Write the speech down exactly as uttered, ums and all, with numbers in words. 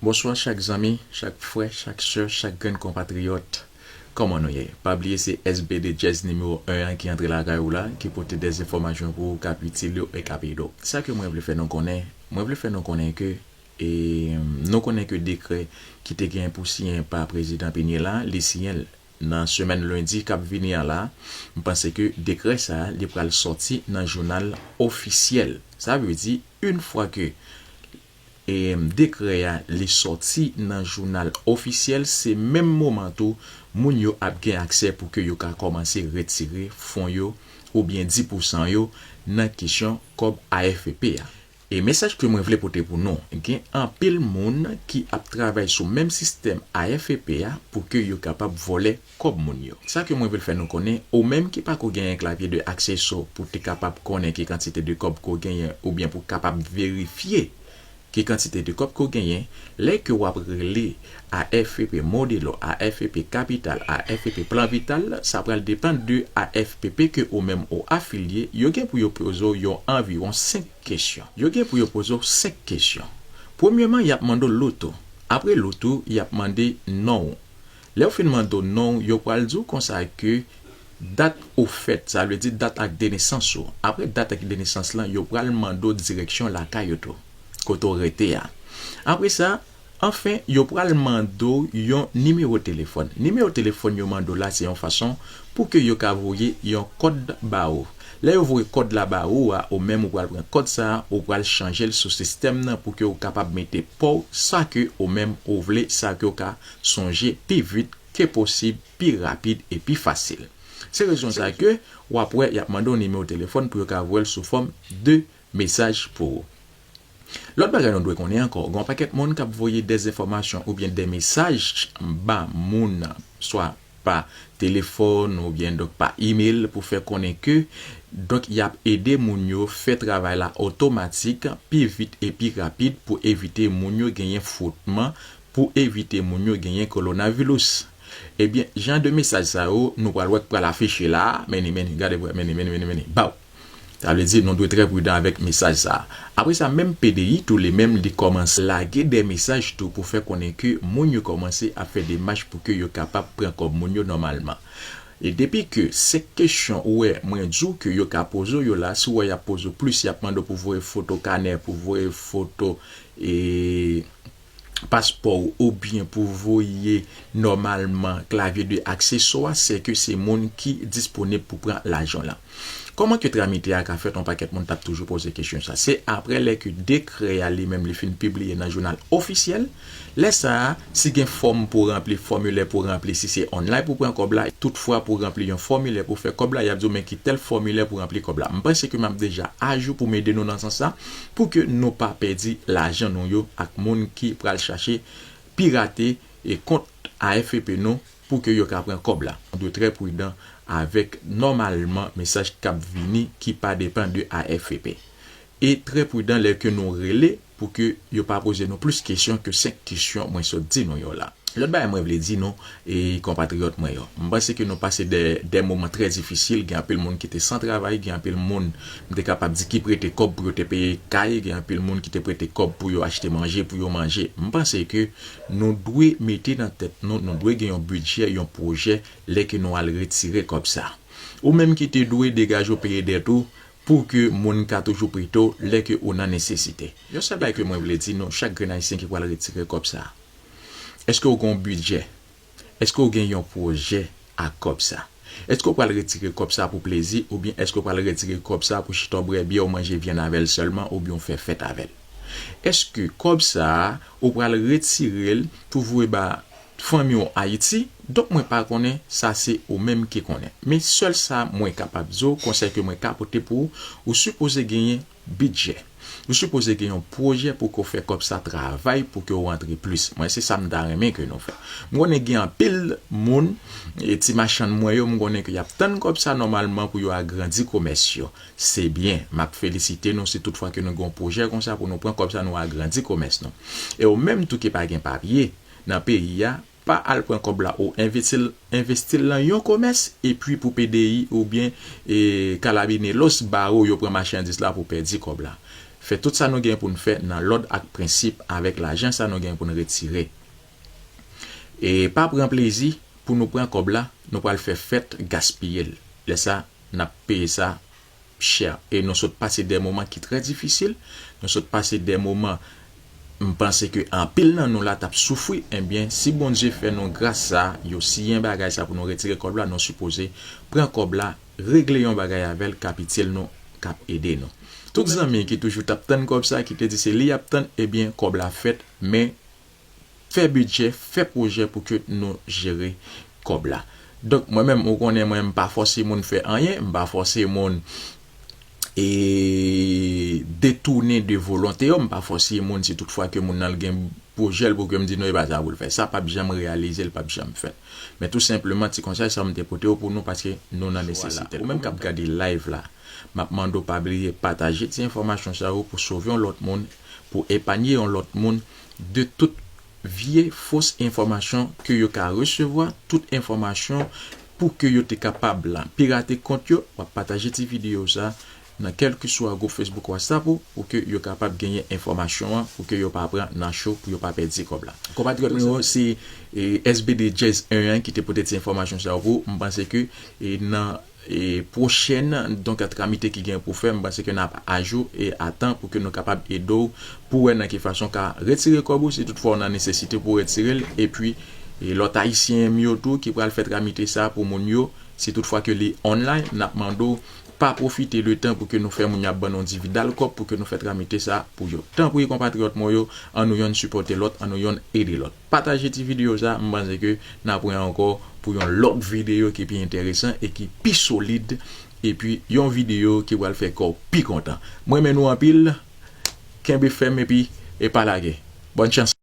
Bonswa chak zanmi, chak frè, chak sè, chak grenn konpatriyòt. Kòman nou ye? Pa bliye se S B D Jazz nimewo en an ki antre lakay ou la, ki pote de enfòmasyon pou ou k ap itil ou e k ap ede w. Sa ke mwen vle fè nou konnen, mwen vle fè nou konnen ke, e, nou konnen ke dekrè ki te gen pou siyen pa Prezidan Pinye la, li siyen l nan semèn lendi k ap vini an la. M panse ke dekrè sa a, li pral sòti nan jounal ofisyèl. Sa vle di, yon fwa ke e dekrè a li sòti nan jounal ofisyèl, se menm moman tou moun yo ap gen aksè pou ke yo ka kòmanse retire fon yo oubyen dis pousan yo nan kesyon kòb A F P P a. E mesaj ke mwen vle pote pou nou, gen anpil moun ki ap travay sou menm sistèm A F P P a pou ke yo kapab vòlè kòb moun yo. Sa ke mwen vle fè nou konnen, ou menm ki pako genyen klavye de akseso pou te kapab konnen ki kantite de kòb ke w genyen oubyen pou kapab verifye ki kantite de kòb ke w genyen, lè ke w ap rele A F P P Modelo, A F P P Kapital, A F P P Plan Vital, sa pral depann de A F P P ke ou menm ou afilye, yo gen pou yo poze w yon anviwon senk kesyon. Yo gen pou yo poze w senk kesyon. Premyèman, y ap mande w loto. Apre loto, y ap mande non w. Lè yo fin mande w non w, yo pral di w konsa ke dat ou fèt, sa vle di dat ak de nesans ou. Apre dat ak de nesans lan, yo pral mande w direksyon lakay ou tou, kote w rete a. Apre sa, anfen, yo pral mande w yon nimewo telefòn. Nimewo telefòn yo mande w la, se yon fason pou ke yo ka voye yon kòd ba ou. Lè yo voye kòd la ba ou a, ou menm ou pral pran kòd sa a, ou pral chanje l sou sistèm nan pou ke w kapab mete pa w sa ke ou menm ou vle, sa ke w ka sonje pi vit ke posib, pi rapid e pi fasil. Se rezon sa ke w ap wè y ap mande w nimewo telefòn pou yo ka voye l sou fòm de mesaj pou ou. Lòt bagay nou dwe konnen ankò, gen yon pakèt moun k ap voye de enfòmasyon oubyen de mesaj ba moun, swa pa telefòn oubyen donk pa imèl pou fè konnen ke, donk, y ap ede moun yo fè travay la otomatik, pi vit e pi rapid pou evite moun yo genyen fwotman, pou evite moun yo genyen kowonaviris. Ebyen, jan de mesaj sa yo, nou pral wè k pral afiche la, meni, meni, gade vre, meni, meni, meni, meni, baw! Sa vle di nou dwe trè pridan avèk mesaj sa a. Apre sa, menm P D I tou li menm li kòmanse lage de mesaj tou pou fè konnen ke moun yo kòmanse ap fè demach pou ke yo kapab pran kòb moun yo nòmalman. E depi ke senk kesyon ou wè mwen di w ke yo ka poze w yo la, si w wè y ap poze w plis, y ap mande w pou voye foto kanè, pou voye foto, e, paspò w oubyen pou voye nòmalman klavye de akseso a, se ke se moun ki disponib pou pran lajan w lan. Kòman ke tramite a ka fèt? Yon pakèt moun t ap toujou poze kesyon sa. Se apre lè ke dekrè a li menm li fin pibliye nan jounal ofisyèl, lè sa a, si gen fòm pou ranpli, fòmilè pou ranpli, si se online pou pran kòb la, toutfwa pou ranpli yon fòmilè pou fè kòb la, y ap di w men ki tèl fòmilè pou ranpli kòb la. M panse ke m ap deja ajou pou m ede nou nan sans sa, pou ke nou pa pèdi lajan nou yo ak moun ki pral chache pirate e kont A F P P nou pou ke yo ka pran kòb la. Nou dwe trè pridan avèk nòmalman mesaj k ap vini ki pa depann de A F P P. E trè pridan lè ke nou rele pou ke yo pa poze nou plis kesyon ke senk kesyon mwen sot di nou yo la. Lòt bagay mwen vle di nou, e konpatriyòt mwen yo, m panse ke nou pase de, de moman trè difisil, gen anpil moun ki te san travay, gen anpil moun, m te kapab di ki prete kòb pou yo te peye kay, gen anpil moun ki te prete kòb pou yo achte manje, pou yo manje. M panse ke nou dwe mete nan tèt nou, nou dwe gen yon bidjè, yon pwojè, lè ke nou al retire kòb sa. Ou menm ki te dwe degaje w peye dèt ou, pou ke moun ka toujou prete w lè ke ou nan nesesite. Yon sèl bagay ke mwen vle di nou, chak grenn ayisyen ki pral retire kòb sa, èske w gen yon bidjè? Èske w gen yon pwojè ak kòb sa? Èske w pral retire kòb sa pou plezi, oubyen èske w pral retire kòb sa pou chita w bwè byè, w manje vyann avè l sèlman, oubyen w fè fèt avè l? Èske kòb sa a, ou pral retire l pou voye ba fanmi w Ayiti? Donk, mwen pa konnen, sa se ou menm ki konnen. Men sèl sa mwen kapab di w, konsèy ke mwen ka pote pou ou, ou sipoze genyen bidjè. Ou sipoze gen yon pwojè pou ke w fè kòb sa travay pou ke w rantre plis. Mwen, se sa m ta renmen ke nou fè. M konnen gen anpil moun, e ti machann mwen yo, m konnen ke y ap tann kòb sa nòmalman pou yo agrandi komès yo. Se byen, m ap felisite nou si toutfwa ke nou gen yon pwojè konsa pou nou pran kòb sa nou agrandi komès nou. E ou menm tou ki pa gen papye nan peyi a, pa al pran kòb la ou envesti l, envesti l nan yon komès epi pou P D I oubyen, e, kalabinelos ba ou yo pran machandiz la pou pèdi kòb la. fè tout sa nou gen pou n fè nan lòd ak prensip avèk lajan sa nou gen pou n retire. E pa pran plezi pou nou pran kòb la, nou pral fè fèt gaspiye l. Lè sa, n ap peye sa chè. E nou sot pase de moman ki trè difisil. Nou sot pase de moman, m panse ke anpil nan nou la t ap soufri. Ebyen, si Bondye fè nou gras sa, yo siyen bagay sa pou nou retire kòb la, nou sipoze pran kòb la, regle yon bagay avè l k ap itil nou, k ap ede nou. Tout zanmi ki toujou t ap tann kòb sa, ki te di se li y ap tann, ebyen, kòb la fèt, men fè bidjè, fè pwojè pou ke nou jere kòb la. Donk, mwen menm, ou konnen, mwen, m pa fòse moun fè anyen, m pa fòse moun e detounen de volonte yo, m pa fòse moun si tout fwa ke moun nan l gen pwojè l pou ke m di non, e pa sa pou l fè. Sa p ap janm reyalize, l p ap janm fèt. Men tou senpleman, ti konsèy sa m te pote yo pou nou paske nou nan nesesite l. Ou menm k ap gade live la, m ap mande w pa bliye pataje ti enfòmasyon sa yo pou sove yon lòt moun, pou epanye yon lòt moun de tout vye fos enfòmasyon ke yo ka resevwa, tout enfòmasyon pou ke yo te kapab pirate kont yo, w ap pataje ti videyo sa nan kèlkeswa gwoup Facebook, WhatsApp ou, pou ke yo kapab genyen enfòmasyon an, pou ke yo pa pran nan cho, pou yo pa pèdi kòb la. Konpatriyòt mwen yo, se e, S B D Jazz en an ki te pote ti enfòmasyon sa yo pou ou. M panse ke e, nan e, pwochèn, donk, tramite ki gen pou fè, m panse ke n ap ajou e a tan pou ke nou kapab ede w pou wè nan ki fason w ka retire kòb ou, si tout fwa w nan nesesite pou w retire l, epi e, lòt ayisyen m yo tou ki pral fè tramite sa pou moun yo, si tout fwa ke li online, n ap mande w pa pwofite de tan pou ke nou fè moun yo ap ban nou dividal kòb pou ke nou fè tramite sa pou yo. Tanpri, konpatriyòt mwen yo, an nou yonn sipòte lòt, an nou yonn ede lòt. Pataje ti videyo sa, m panse ke n ap wè ankò pou yon lòt videyo ki pi enteresan e ki pi solid, epi yon videyo ki pral fè kè w pi kontan. Mwen renmen nou anpil, kenbe fèm epi e pa lage. Bòn chans.